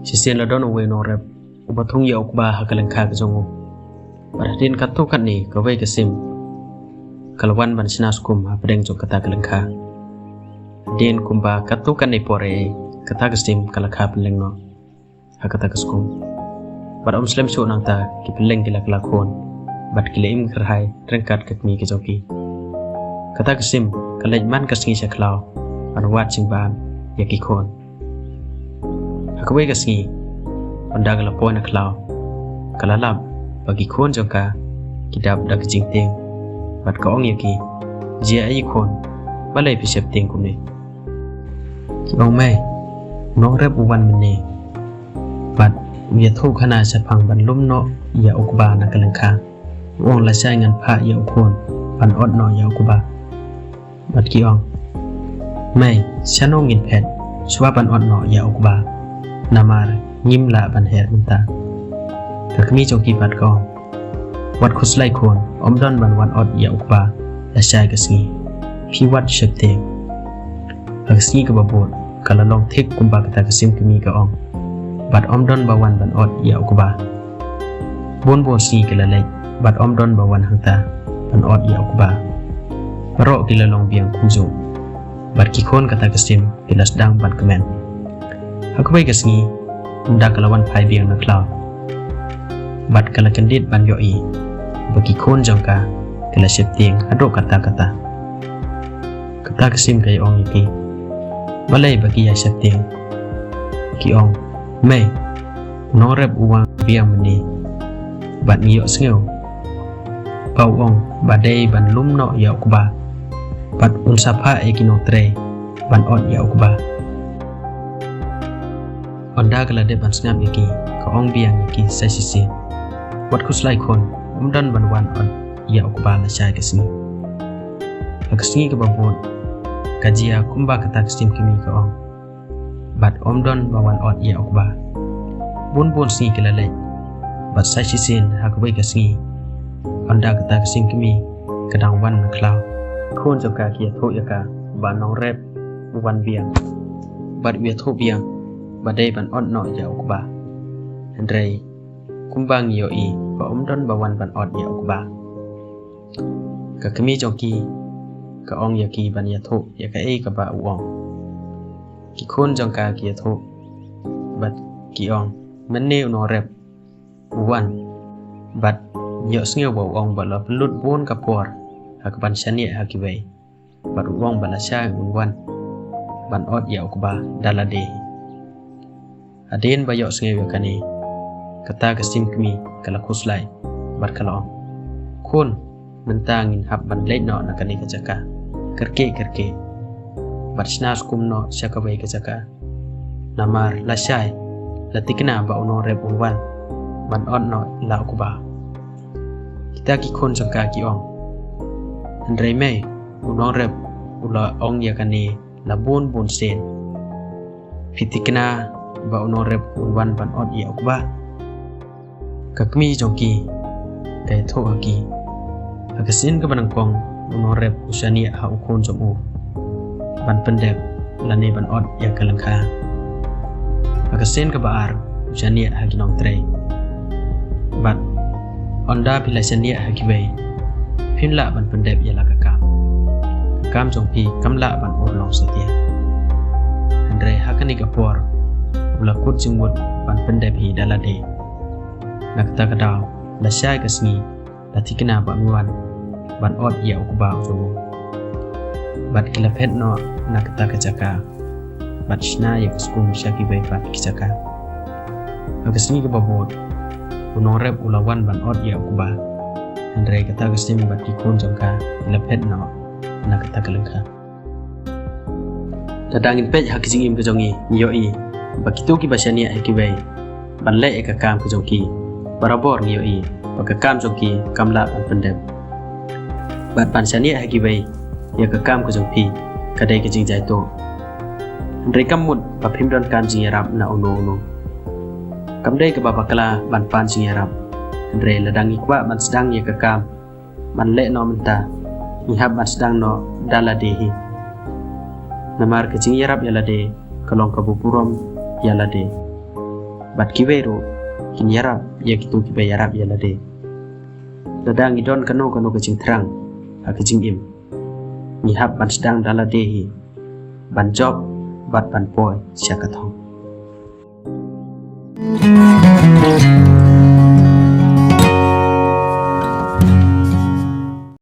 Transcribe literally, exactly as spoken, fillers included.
Shisien la don uwei u nongrep uba thung ïa u kba ha ka lyngkha ka jong u. Bad hadien katto katne kawei ka sim ka la wan ban shna skum hapdeng jong kata ka lyngkha. Hadien kumba katto katne por eh, kata ka sim ka la kha pylleng noh ha kata ka skum. Bad ym slem shuh nangta, ki pylleng ki la kylla khun bad ki la im kyrhai ryngkat ka kmie ka jong ki. Kata ka sim ka leit man ka sngi sha khlaw ban wad jingbam ïa ki khun. Ha kawei ka sngi, ynda ka la poi na khlaw, ka la lap ba ki khun jong ka ki dap da ka jingtieng. Bad ka ong ïa ki, "Jia aïu khun, balei phi sheptieng kumne?" Ki ong, "Mei, u nongrep u wan mynne bad u ïathuh khana shaphang ban lum noh ïa u kba na ka lyngkha. U ong lashai ngan phah ïa u khun ban ot noh ïa u kba." Bad ki ong, "Mei, shano ngin phet shuwa ban ot noh ïa u kba? Namar ngim lah ban her mynta." Ka kmie jong ki pat ka ong, "Wat khuslai khun, ym don ban wan ot ïa u kba lashai ka sngi. Phi wat sheptieng." Ha ka sngi kaba bud ka la long thik kumba kata ka sim kmie ka ong, bad ym don ba wan ban ot ïa u kba. Bun bun sngi ki la leit bad ym don ba wan hangta ban ot ïa u kba. Baroh ki la long biang kumjuh bad ki khun kata ka sim ki la sdang ban kmen. Ha kawei ka sngi, ynda ka la wan phai biang na khlaw bad ka la kyndit ban ïohi ba ki khun jong ka ki la sheptieng haduh katta katta. Kata ka sim ka ïa ong ïa ki, "Balei ba ki ïa sheptieng?" Ki ong, "Mei, u nongrep u wan biang mynne bad ngi ïohsngew ba u ong ba dei ban lum noh ïa u kba bad un sa phah ïa ki nongtrei ban ot ïa u kba." Ynda ka la dep ban sngap ïa ki, ka ong biang ïa ki sa shisien, "Wat khuslai khun, ym don ban wan ot ïa u kba lashai ka sngi." Ha ka sngi kaba bud ka jia kumba kata ka sim kmie ka ong, bad ym don ba wan ot ïa u kba. Bun bun sngi ki la leit bad sa shisien ha kawei ka sngi, ynda kata ka sim kmie ka dang wan na khlaw, khun jong ka ki ïathuh ïa ka ba u nongrep u wan biang bad u ïathuh biang ba dei ban ot noh ïa u kba. Hynrei kumba ngi ïohi ba ym don ba wan ban ot ïa u kba. Ka kmie jong ki ka ong ïa ki ban ïathuh ïa kaei kaba u ong. Ki khun jong ka ki ïathuh bad ki ong, "Mynne u nongrep u wan bad ngi ïohsngew ba u ong ba la pynlut bun ka por ha kaban shaniah ha kiwei, bad u ong ba lashai un wan ban ot ïa u kba da lade." Hadien ba ïohsngew ïa kane, kata ka sim kmie ka la khuslai bad ka la ong, "Khun, mynta ngin hap ban leit noh na kane ka jaka kyrkieh kyrkieh bad shna skum noh sha kawei ka jaka. Namar lashai la thikna ba u nongrep un wan ban ot noh la u kba." Kita ki khun jong ka ki ong, "Hynrei mei, u nongrep u la ong ïa kane la bun bun sien. Phi thikna ba u nongrep un wan ban ot ïa u kba?" Ka kmie jong ki ka ïathuh ha ki, "Ha ka sien kaba nyngkong u nongrep u shaniah ha u khun jong u ban pyndep lane ban ot ïa ka lyngkha. Ha ka sien kaba ar u shaniah ha ki nongtrei. Bad ynda phi la shaniah ha kiwei, phim lah ban pyndep ïa la ka kam. Ka kam jong phi kam lah ban urlong satia. Hynrei ha kane ka por u la kut jingmut ban pyndep hi da lade. Na kata ka daw, lashai ka sngi la thikna ba un wan ban ot ïa u kba u jong u." Bad ki la phet noh na kata ka jaka bad shna ïa ka skum sha kiwei pat ki jaka. Ha ka sngi kaba bud u nongrep u la wan ban ot ïa u kba. Hynrei kata ka sim bad ki khun jong ka ki la phet noh na kata ka lyngkha. Lada ngin peit ha ka jingim ka jong ngi, ngi ïohi ba kito kiba shaniah ha kiwei ban leh ïa ka kam ka jong ki, barabor ngi ïohi ba ka kam jong ki kam lah ban pyndep. Bad ban shaniah ha kiwei ïa ka kam ka jong phi ka dei ka jingjaituh. Hynrei kam mut ba phim donkam jingïarap na uno uno. Kam dei kaba bakla ban pan jingïarap. Hynrei lada ngi kwah ban sdang ïa ka kam ban leh noh mynta, ngi hap ban sdang noh da lade hi. Namar ka jingïarap ïa lade ka long kaba burom ïa lade. bad kiwei ruh kin ïarap ïa kito kiba ïarap ïa lade. Lada ngi don kano kano ka jingthrang ha ka jingim, ngi hap ban sdang da lade hi ban jop bad ban poi sha ka thong.